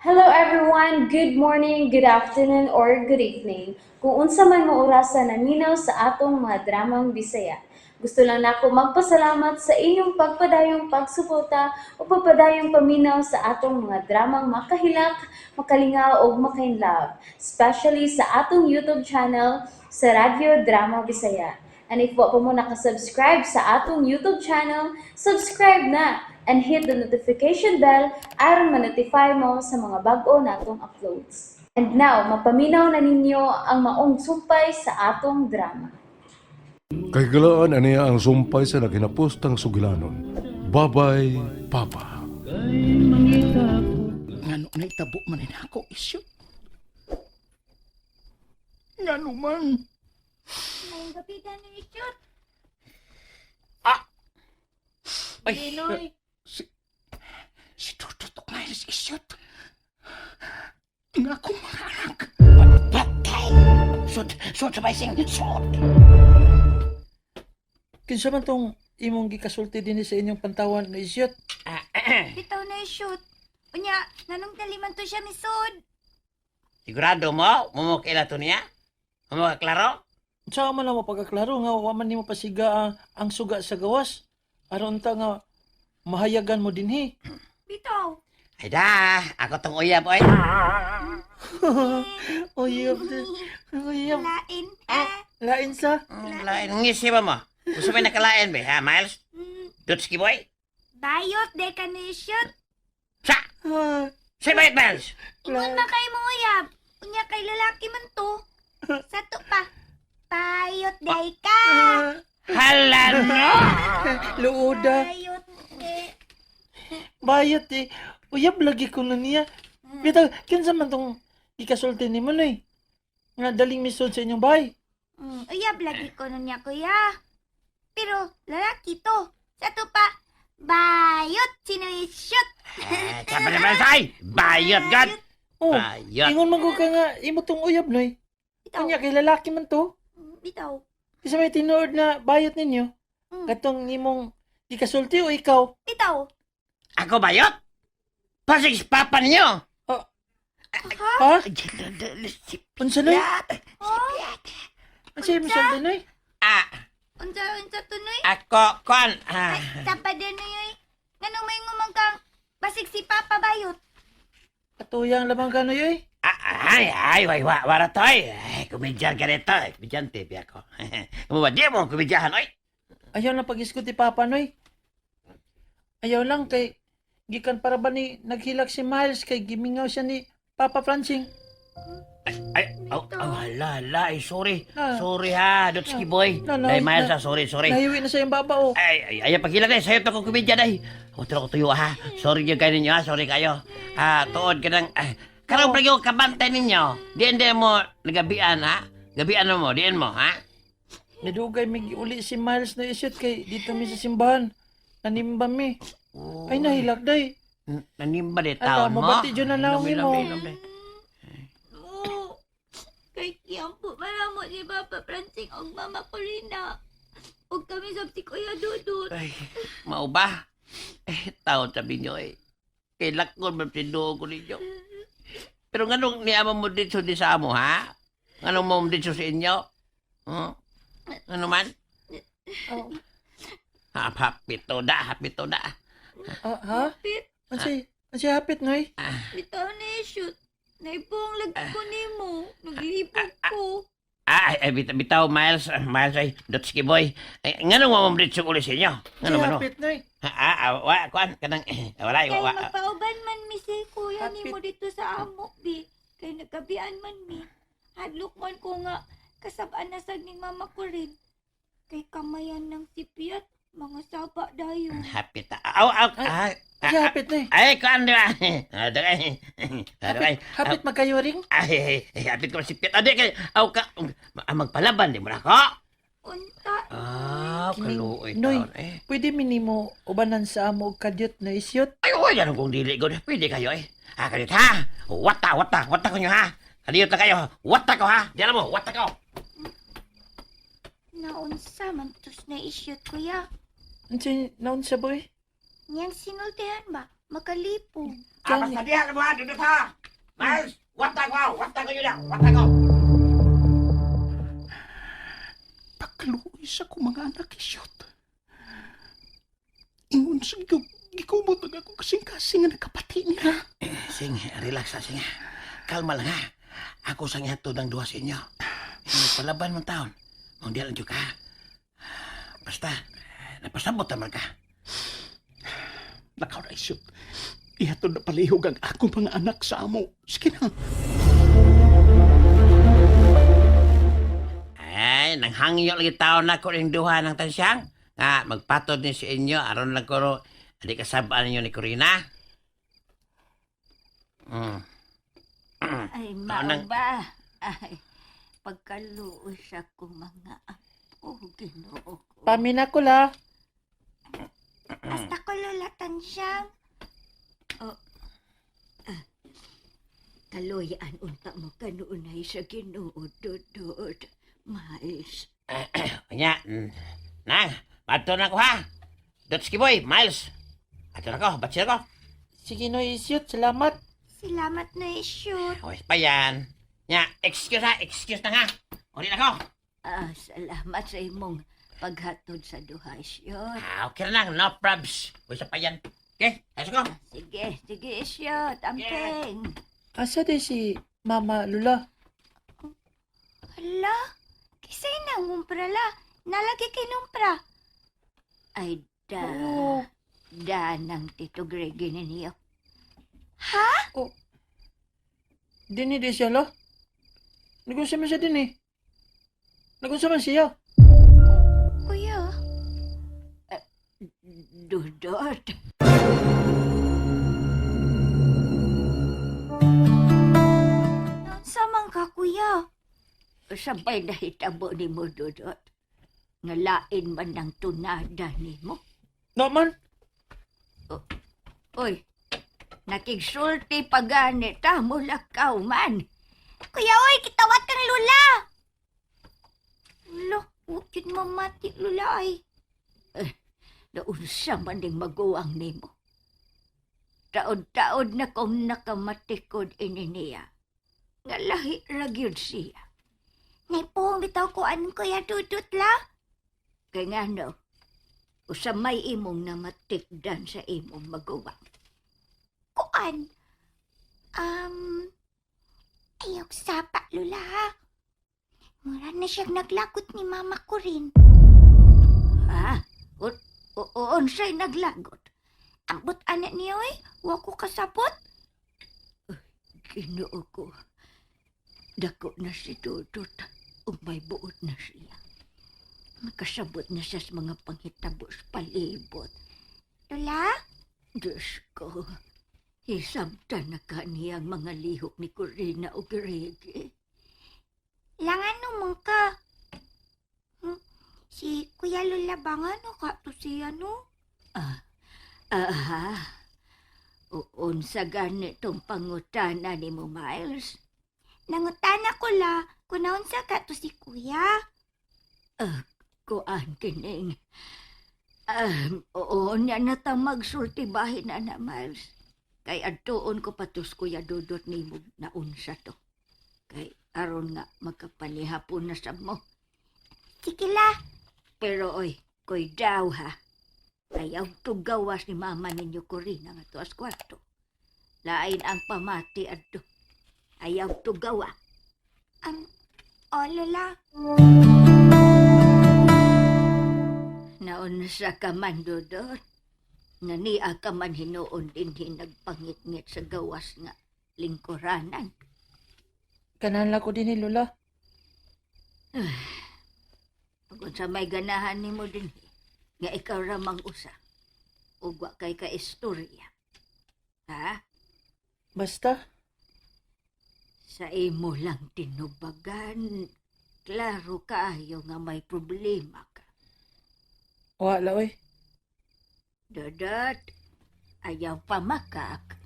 Hello everyone! Good morning, good afternoon, or good evening. Kung unsa man mo orasa naminaw sa atong mga dramang Bisaya. Gusto lang nako magpasalamat sa inyong pagpadayong pagsuporta o pagpadayong paminaw sa atong mga dramang makahilak, makalingaw ug makainlove, especially sa atong YouTube channel sa Radyo Drama Bisaya. And if wa pa mo nakasubscribe sa atong YouTube channel, subscribe na and hit the notification bell aron ma-notify mo sa mga bag-o natong uploads. And now, mapaminaw na ninyo ang maong sumpay sa atong drama. Kahigalaan aniya ang sumpay sa naghinapostang sugilanon. Babay, Papa. Ngano nahitabo man ni ako isyo? Ngano man? Mong kapitan ni Isyot. Ah! Ay, Dinoy. si Tututok na ilis isyot. Ang akong mga anak. Patay! Sud, sud sa baysing, sud! Kinsa man tong imong gikasulti dinhi sa inyong pantawan na isyot? Bitaw na Isyot. Unya, nanong taliman to siya misod. Sigurado mo? Mumukila to niya? Mumukaklaro? Unsa man lang mo pagkaklaro nga wa man nimo pasiga ang suga sa gawas? Aron ta nga mahayagan mo dinhi. Bitaw. Ay da, ako tong uyab, oy. Uyab, uyab. Lain. Ah. Lain sa. Lain, ngisi ba mo? Gusto mo nakalain ba, ha, Miles? Dutski boy? Bayot de ka ni Isyot. Sa! Ah, Sa bayot, Miles? Ingon na kay mo uyab. Unya kay lalaki man to. Sa to pa. Bayot de ka. Ah, Hala no! luoda. Bayot de. Bayot eh. Uyab lagi ko na niya. Bitaw, kinsa man tong gikasulti nimo noy? Nga daling misod sa inyong bahay. Uyab lagi ko nun niya kuya. Pero lalaki to. Sa to pa. Bayot sino Isyot. Eh, sabi naman say! Bayot, God! Oh, Bayot! ingon man ko ka nga imo tong uyab noy. Bitaw. Unya kay lalaki man to. Bitaw. Kasi may tinuod na bayot ninyo. Katong imong gikasulti o ikaw? Bitaw. Ako bayot? Pasig sa papa ninyo! Ha? Unsa noy? Unsa imong sulti noy? Ah, Unsa unsa to noy? ako, kon. Ah, Ay, tapad na yoy. Nganong may ngumang kang basig si Papa Bayot. Katuyang lamang ka noy oy. ah, ay, ay, ay, wa, wara to, ay. Ay, komedyan ka nito. Ay, Komedyante, biya ko. Kamo ba, di mo komedyahan, oy. Ayaw na pag-isgot ni Papa noy. Ayaw lang kay gikan para ba ni naghilak si Miles kay gimingaw siya ni Papa Francing. Ay, oh, oh, hala, hala, ay, sorry. Ah. Sorry ha, Dutski boy. No, no, Ay, Miles na- ha, sorry, sorry. Nahiwi na siya yung baba oh. Ay, ay, ay, paghilag ay, sayo to kong komedya day. O, turo ko tuyo ha. Sorry yung kayo ninyo ha, sorry kayo. Ah, tuod ka ng, ah, karoon pa yung kabantay ninyo. Diyan din mo, nagabian ha. Gabian mo, diyan mo ha. Nadugay may uli si Miles na isyot kay dito mi sa simbahan. Nanimba mi. Ay nahilak day. Nanimba di Ala, taon mo. mabati dyan na Inom, naong inom, imo. inom, day. Oo. Kay kiyang po maramo si Papa Francing og Mama Corina. Og kami sab si Kuya Dudut. Ay, mao ba? Eh, taon sabi nyo eh. Kay lakon man tinuo ko ninyo. Pero nganong niama mo dito di sa amo, ha? Nganong mo dito sa inyo? Ano man? Oh. Ha, hapito da, hapito da. Ah, ha? Hapit, Unsay unsay hapit noy? bitaw na shoot. Naipong lagi ko nimo. Naglipog ko. Ah, ay, ay, bitaw, bitaw, Miles, ah, Miles, ay, Dutski boy. Ay, nganong mo dito uli sa inyo? Unsay Ngano man mo? hapit noy? Ah, ah, wa, kuan, kanang, eh, wala, Kay wa, wa. magpauban man mi si Kuya Hapit. nimo dito sa amo bi. Kay nagkabian man mi. Hadlok man ko nga kasab-an na sad ning mama ko rin. Kay kamayan ng sipyat, mga saba dayon. Hapit, ah, aw, aw, ah, Unsay ah, hapit noy? ay, kuan, di ba? Ah, dagay, ah, dagay. Hapit magkayuring? Ay, ay, ay, hapit ko si Piet. Ade, kay, aw ka, ah, magpalaban, di mo na ako? Unta. Ah, kaluoy Noy. taon, eh. Pwede minimo ubanan sa amo og kadyot na isyot. Ay, oy, anong kung dili ko, pwede kayo, eh. Ah, kadyot, ha? Wata, wata, wata ko nyo, ha? Kadiyot na kayo, wata ko, ha? Di alam mo, wata ko. Naunsa man tos na isyot kuya. Unsay naunsa boy? Niyang sinultihan ba? Makalipong. Ah, basta diha na mo ha, dudot ha. Miles, wata ko ha, wata ko yun ha, wata ko. Pagkaluoy sa akong mga anak, isyot. Ingon sa gikumot ang akong kasing-kasing nga nakapati nila. Sing, relax na, sing. Kalma lang ha. Ako sang ihatod ang duha sa inyo. Palaban mong taon. Mundial ang ka. Basta, napasabot naman ka. Lakaw na, isyot. Ihatod na palihog ang akong mga anak sa amo. Sige na. Ay, nanghangyo lagi taon na ko ring duha ng tansyang. Nga, magpatod ni sa inyo, aron lang ko ro, adi kasabaan ninyo ni Corina. Ay, Ako nang- mao ba? Ay, pagkaluoy sa akong mga apo, Ginoo ko. Pamina ko la. Hasta ko, Lola Tansyang. Oh. Ah. Kaluyan unta mo kanunay sa Ginoo, Dudut. Miles. Kanya, nang, pato na ko ha. Dotski boy, Miles. Ato na ko, batsi na ko. Sige Noy Isyot, salamat. Salamat na ishoot. Oy, pa yan. Nya, excuse ha, excuse na nga. Uli na ko. Ah, salamat sa imong paghatod sa duha, Isyot. Ah, okay na lang, no probs. Uy, sa pa yan. Okay, let's go. Sige, sige, Isyot. Amping. Asa di si Mama Lula? Hala, kisay na ngumpra la. Nalagi kinumpra. Ay, da. Oo. Da ng Tito Greggy ninyo. Dini di siya lo. Nagunsa man siya din eh. Nagunsa man siya. Kuya. Dudot. Sa man ka, kuya? Sabay nahitabo ni mo, Dudot. Ngalain man ng tunada ni mo. No man. Uy, nakigsulti pa gani ta, mulakaw man. Kuya, oy, kitawat kang lula. Lo, ukit mamati lula ay. Eh, naunsa man ding maguwang nimo. Taod-taod na kong nakamatikod ini niya. Nga lahi ra gyud siya. Naipuhong bitaw ko anong kuya Dudut la. Kay ngano, usa may imong namatikdan sa imong maguwang. Kuan? Ayok sapa, Lula, ha? Mura na siyang naglagot ni mama ko rin. Ha? Unsay naglagot? Ambot anak niyo eh. Wa ko kasabot. Ginoo ko. Dako na si Dudut. Ug may buot na siya. Nakasabot na siya sa mga panghitabo sa palibot. Lola? Diyos ko. Isabta na ka niyang mga lihok ni Corina o Greg. Langan naman ka. Si Kuya Lola ba nga no ka to siya no? Ah, aha. Uunsa ganitong pangutana ni mo, Miles? Nangutana ko la, kung naunsa ka to si Kuya. Ah, kuan kining. Oo, niya na ta magsultibahin na na, Miles. Kay adtuon ko patos Kuya Dudot nimo naunsa to. Kay aron nga magkapalihapon na sa mo. Sige la. Pero oy, koy daw ha. Ayaw tugawas ni mama ninyo Corina nga tuas kwarto. Lain ang pamati adto. Ayaw tugawa. Oh, Lola. Naunsa ka man, Dudot. Nga niya ka man hinuon din nagpangitngit sa gawas nga lingkuranan. Kanan lang ko din ni Lola. Kung sa may ganahan nimo din, nga ikaw ramang usa. Ug wa kay ka istorya. Ha? Basta. Sa imo lang tinubagan. Klaro kaayo nga may problema ka. Wala oy. Dodot, ayaw pamakak.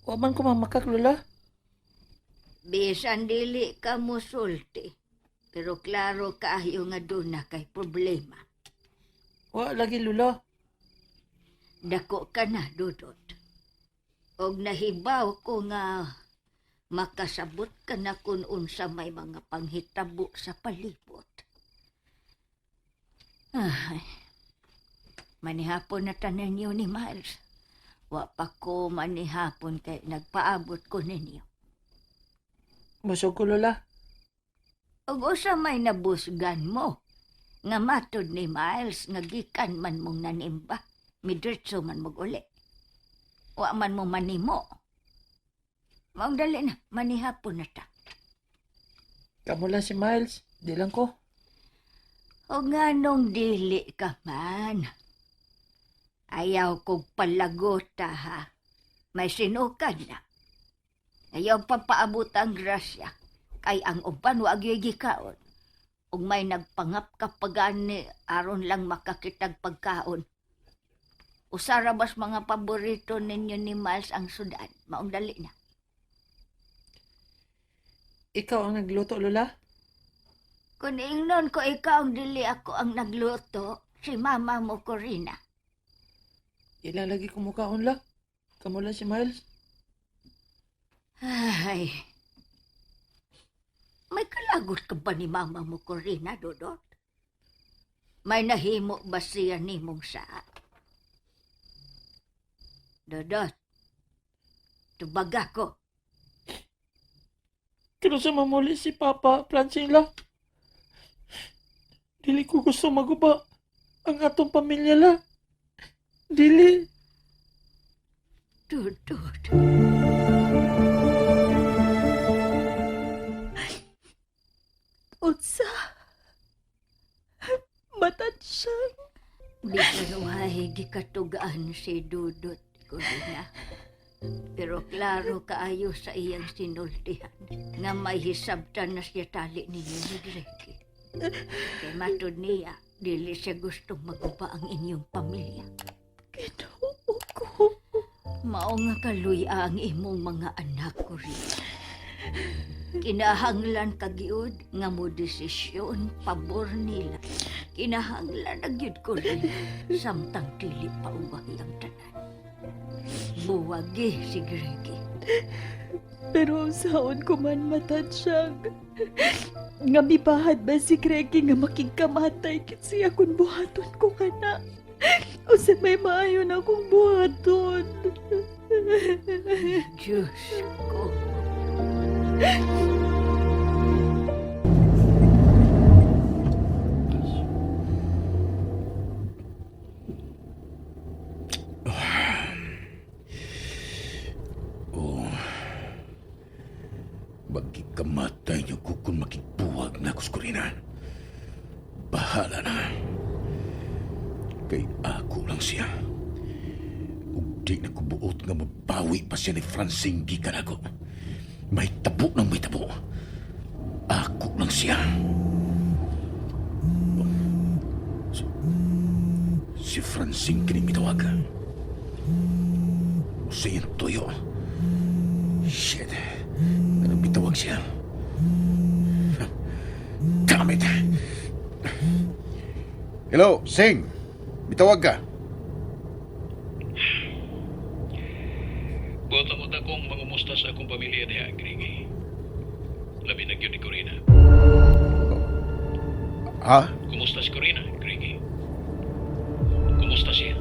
Wa man ko mamakak Lola. Bisan dili ka musulti. Pero klaro kaayo nga doon na kay problema. Wa lagi Lola. Dako ka na, Dudot. Og nahibaw ko nga makasabot ka na kung unsa may mga panghitabo sa palibot. Ay, manihapon na tanan niyo ni Miles. Wa pa ko manihapon kay nagpaabot ko ninyo. Busog ko, Lola. Ug usa may nabusgan mo nga matod ni Miles nga gikan man mong nanimba, midiretso man mog uli. Wa man mo manimo. Maong dali na, manihapon na ta. Kamo lang si Miles. Di lang ko. O nga nung dili ka man. Ayaw kong palagota ha. May sinukad na. Ayaw papaabot ang grasya. Kay ang uban wa gyud gikaon. Ug may nagpangap ka pagani aron lang makakitag pagkaon. Usara bas mga paborito ninyo ni Miles ang sudan. Maong dali na. Ikaw ang nagluto, Lola. Kung ingnon ko ikaw ang dili ako ang nagluto, si mama mo Corina. Ilang lagi kumukaon la. Kamo lang si Miles. Ay. May kalagot ka ba ni mama mo, Corina, Dodot? May nahimo ba siya nimong saa? Dodot, tubaga ko. Pero sa mamuli si Papa, Francine la. Dili ko gusto maguba ang atong pamilya la. Dili. Dodot. Unsa? Matansyang. Bisan wahay gikatugaan si Dudot, Corina. Pero klaro kaayo sa iyang sinultihan nga may hisabtan na siya tali ninyo ni Drake. Kay matod niya, dili siya gustong maguba ang inyong pamilya. Ginoo ko. Mao nga kaluya ang imong mga anak, Corina. Kinahanglan ka gyud nga mo desisyon pabor nila. Kinahanglan na gyud ko rin samtang dili pa uwahi ang tanan. Buwagi si Greggy. Pero saon ko man matansyang. Nga mibahad ba si Greggy nga makigkamatay kit siya kung buhaton ko kana. Unsa may maayo na akong buhaton. Diyos ko. Oh. Magkikamatay niyo ko kung makigbuwag na kuskurina. Bahala na. Kay ako lang siya. Ug di na ko buot nga mabawi pa siya ni Francine gikan ako. May tabo nang may tabo. Ako lang siya. Si Francine kini mitawag. Sa iyang tuyo. Shit. Anong bitawag siya? Damn it! Hello, Sing. Bitawag ka. Buot akong mangumusta sa akong pamilya diha, Gringy. Labi na gyud ni Corina. Ha? Kumusta si Corina, Gringy? Kumusta siya?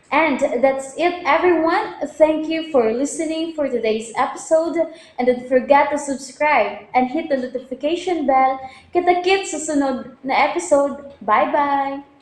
And that's it, everyone. Thank you for listening for today's episode. And don't forget to subscribe and hit the notification bell. Kita-kits sa sunod na episode. Bye-bye!